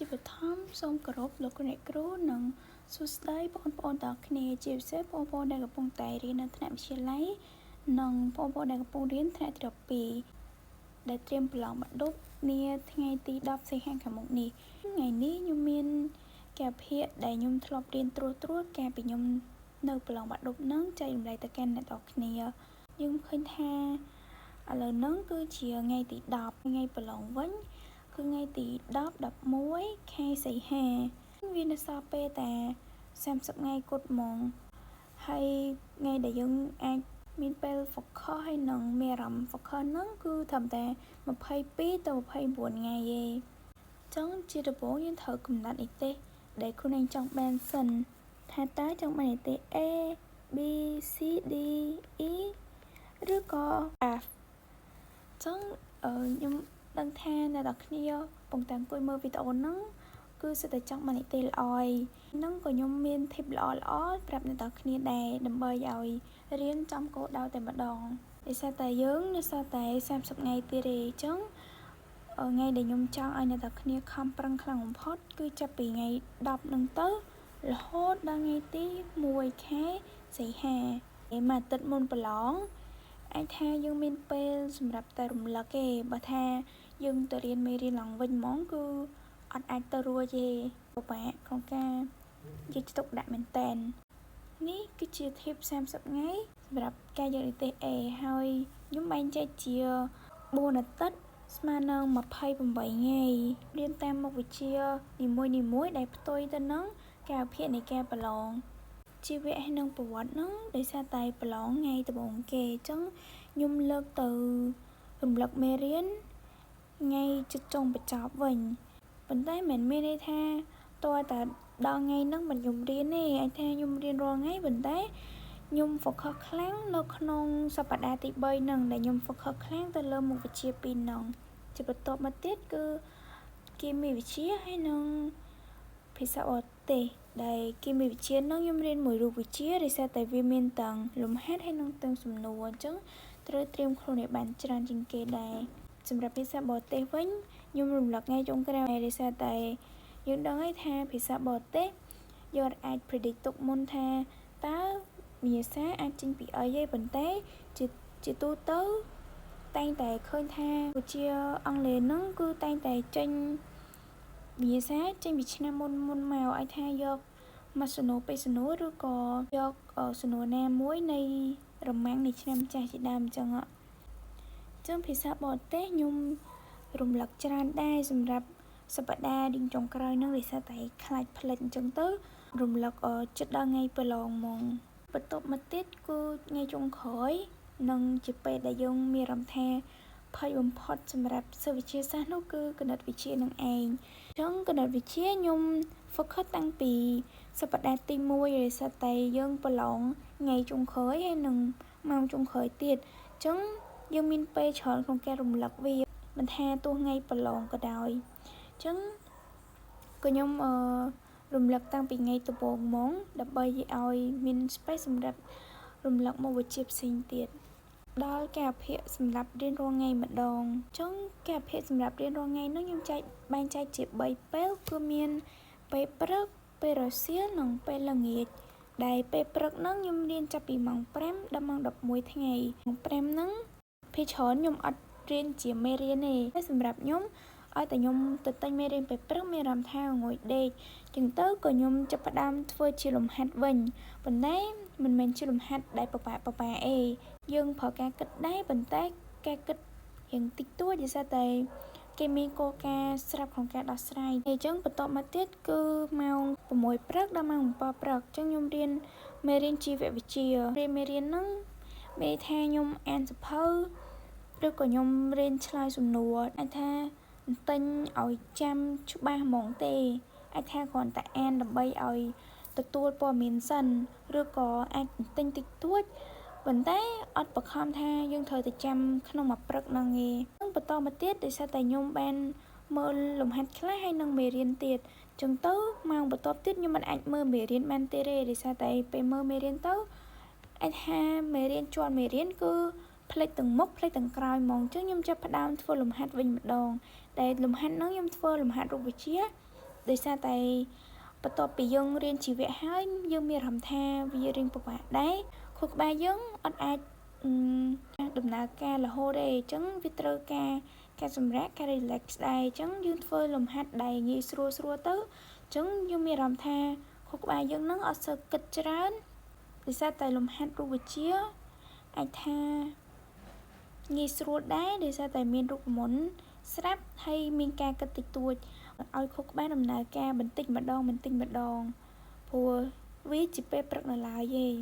ជាបឋមសូមគោរពលោកអ្នកគ្រូនិងសួស្តីបងប្អូនទាំងគ្នាជាពិសេសបងប្អូនដែលកំពុងតែរៀននៅថ្នាក់វិទ្យាល័យនិងបងប្អូនដែលកំពុងរៀនថ្នាក់ទី12ដែលត្រៀមប្រឡងបាក់ឌុបនាថ្ងៃទី10សីហាខាងមុខនេះថ្ងៃនេះខ្ញុំមានកាលភាគដែលខ្ញុំធ្លាប់រៀនត្រួសត្រាសកាលពីខ្ញុំនៅប្រឡងបាក់ឌុបហ្នឹងចែករំលែកទៅកាន់អ្នកទាំងគ្នាយើងឃើញថាឥឡូវហ្នឹងគឺជាថ្ងៃទី10ថ្ងៃប្រឡងវិញគឺថ្ងៃទី10 11ខែសីហាវានៅសល់ពេលតែ30ថ្ងៃគត់ហ្មងហើយថ្ងៃដែលយើងអាចមានពេល focus ហើយនឹងមានអារម្មណ៍ focus ហ្នឹងគឺត្រឹមតែ22ទៅ29ថ្ងៃទេចឹងជាដំបូងយើងត្រូវកំណត់និទេសដែលខ្លួនឯងចង់បានសិនថាតើចង់បាននិទេស A B C D E ឬក៏ F ចឹងខ្ញុំដឹងថាអ្នកទាំងគ្នាកំពុងតែអង្គុយមើលវីដេអូហ្នឹងគឺសុទ្ធតែចង់បាននិទេសល្អហើយហ្នឹងក៏ខ្ញុំមាន tip ល្អល្អប្រាប់អ្នកទាំងគ្នាដែរដើម្បីឲ្យរៀនចំគោលដៅតែម្ដងដោយសារតែយើងនៅសល់តែ30ថ្ងៃទៀតទេអញ្ចឹងថ្ងៃដែលខ្ញុំចង់ឲ្យអ្នកទាំងគ្នាខំប្រឹងខ្លាំងបំផុតគឺចាប់ពីថ្ងៃ10នឹងទៅរហូតដល់ថ្ងៃទី1ខែសីហាមួយអាទិត្យមុនប្រឡងអាចថាយើងមានពេលសម្រាប់តែរំលឹកទេបើថាយើងទៅរៀនមេរៀនឡើងវិញហ្មងគឺអត់អាចទៅរួចទេពិបាកក្នុងការយកចិត្តទុកដាក់មែនតែននេះគឺជា tip 30ថ្ងៃសម្រាប់ការយកនិទេស A ហើយខ្ញុំបែងចែកជា4អាទិត្យស្មើនឹង28ថ្ងៃរៀនតាមមុខវិជ្ជានីមួយៗដែលផ្ទុយទៅនឹងកាលវិភាគនៃការប្រឡងជីវៈហើយនិងប្រវត្តិហ្នឹងដោយសារតែប្រឡងថ្ងៃដំបូងគេអញ្ចឹងខ្ញុំលើកទៅរំលឹកមេរៀនថ្ងៃជិតចុងបញ្ចប់វិញប៉ុន្តែមិនមានន័យថាតើតែដល់ថ្ងៃហ្នឹងមិនខ្ញុំរៀនទេអាចថាខ្ញុំរៀនរាល់ថ្ងៃប៉ុន្តែខ្ញុំ focus ខ្លាំងនៅក្នុងសប្តាហ៍ទី3ហ្នឹងដែលខ្ញុំ focus ខ្លាំងទៅលើមុខវិជ្ជាពីរហ្នឹងជាបន្ទាប់មកទៀតគឺគីមីវិទ្យាហើយនិងភាសាបរទេសដែលគីមីវិទ្យាហ្នឹងខ្ញុំរៀនមួយរូបវិទ្យាដោយសារតែវាមានទាំងលំហាត់ហើយនិងទាំងសំណួរអញ្ចឹងត្រូវត្រៀមខ្លួនឲ្យបានច្រើនជាងគេដែរសម្រាប់ភាសាបរទេសវិញខ្ញុំរំលឹកថ្ងៃចុងក្រោយដោយសារតែយើងដឹងហើយថាភាសាបរទេសយើងអាច predict ទុកមុនថាតើវិញ្ញាសាអាចចេញពីអីទេប៉ុន្តែជាជាទូទៅតែងតែឃើញថាវិជ្ជាអង់គ្លេសហ្នឹងគឺតែងតែចេញវិញ្ញាសាចេញពីឆ្នាំមុនមុនមកអាចថាយកមួយសំណួរពីរសំណួរឬក៏យកសំណួរណាមួយនៃរមាំងនៃឆ្នាំចាស់ជាដើមអញ្ចឹងចឹងភាសាបរទេសខ្ញុំរំលឹកច្រើនដែរសម្រាប់សប្តាហ៍រៀងចុងក្រោយហ្នឹងដោយសារតែខ្លាចភ្លេចអញ្ចឹងទៅរំលឹកចិត្តដល់ថ្ងៃប្រឡងហ្មងបន្ទាប់មកទៀតគឺថ្ងៃចុងក្រោយនិងជាពេលដែលយើងមានអារម្មណ៍ថាភ័យបំផុតសម្រាប់សិស្សវិទ្យាសាស្ត្រនោះគឺគណិតវិទ្យានឹងឯងអញ្ចឹងគណិតវិទ្យាខ្ញុំ focus តាំងពីសប្តាហ៍ទី1ដោយសារតែយើងប្រឡងថ្ងៃចុងក្រោយហើយនិងម៉ោងចុងក្រោយទៀតអញ្ចឹងយើងមានពេលច្រើនក្នុងការរំលឹកវាមិនថាទោះថ្ងៃប្រឡងក៏ដោយអញ្ចឹងក៏ខ្ញុំអឺរំលឹកតាំងពីថ្ងៃដំបូងហ្មងដើម្បីឲ្យមាន space សម្រាប់រំលឹកមុខវិជ្ជាផ្សេងទៀតដល់កាលវិភាគសម្រាប់រៀនរាល់ថ្ងៃម្ដងអញ្ចឹងកាលវិភាគសម្រាប់រៀនរាល់ថ្ងៃនោះខ្ញុំចែកបែងចែកជា3ពេលគឺមានពេលព្រឹកពេលរសៀលនិងពេលល្ងាចដែលពេលព្រឹកហ្នឹងខ្ញុំរៀនចាប់ពីម៉ោង5ដល់ម៉ោង11ថ្ងៃម៉ោង5ហ្នឹងភាគច្រើនខ្ញុំអត់រៀនជាមេរៀនទេតែសម្រាប់ខ្ញុំឲ្យតែខ្ញុំទៅទិញមេរៀនពេលព្រឹកមានអារម្មណ៍ថាងុយដេកចឹងទៅក៏ខ្ញុំចាប់ផ្ដើមធ្វើជាលំហាត់វិញប៉ុន្តែមិនមែនជាលំហាត់ដែលពិបាកពិបាកអេយើងប្រើការគិតដែរប៉ុន្តែការគិតរៀងតិចតួចដោយសារតែគេមានគោលការណ៍ស្រាប់ក្នុងការដោះស្រាយអញ្ចឹងបន្ទាប់មកទៀតគឺម៉ោង6ព្រឹកដល់ម៉ោង7ព្រឹកអញ្ចឹងខ្ញុំរៀនមេរៀនជីវវិទ្យារៀនមេរៀនហ្នឹងមានន័យថាខ្ញុំអានសៀវភៅឬក៏ខ្ញុំរៀនឆ្លើយសំណួរអាចថាទិញឲ្យចាំច្បាស់ហ្មងទេអាចថាគ្រាន់តែអានដើម្បីឲ្យទទួលព័ត៌មានសិនឬក៏អាចទិញតិចតួចប៉ុន្តែអត់បង្ខំថាយើងត្រូវតែចាំក្នុងមួយព្រឹកហ្នឹងឯងបន្តមកទៀតដោយសារតែខ្ញុំបានមើលលំហាត់ខ្លះហើយនិងមេរៀនទៀតចឹងទៅម៉ោងបន្ទាប់ទៀតខ្ញុំមិនអាចមើលមេរៀនបានទេទេដោយសារតែពេលមើលមេរៀនទៅអាចថាមេរៀនជាន់មេរៀនគឺភ្លេចទាំងមុខភ្លេចទាំងក្រោយហ្មងចឹងខ្ញុំចាប់ផ្ដើមធ្វើលំហាត់វិញម្ដងដែលលំហាត់ហ្នឹងខ្ញុំធ្វើលំហាត់រូបវិទ្យា ដោយសារតែបន្ទាប់ពីយើងរៀនជីវៈហើយយើងមានអារម្មណ៍ថាវារៀងពិបាកដែរខួរក្បាលយើងអត់អាចដំណើរការរហូតទេអញ្ចឹងវាត្រូវការការសម្រាកការ relax ដែរអញ្ចឹងយើងធ្វើលំហាត់ដែលងាយស្រួលស្រួលទៅអញ្ចឹងយើងមានអារម្មណ៍ថាខួរក្បាលយើងនឹងអត់សូវគិតច្រើនដោយសារតែលំហាត់រូបវិទ្យាអាចថាងាយស្រួលដែរដោយសារតែមានរូបមន្តស្រាប់ហើយមានការគិតតិចតួចឲ្យខួរក្បាលដំណើរការបន្តិចម្ដងបន្តិចម្ដងព្រោះវាជាពេលព្រឹកនៅឡើយទេ។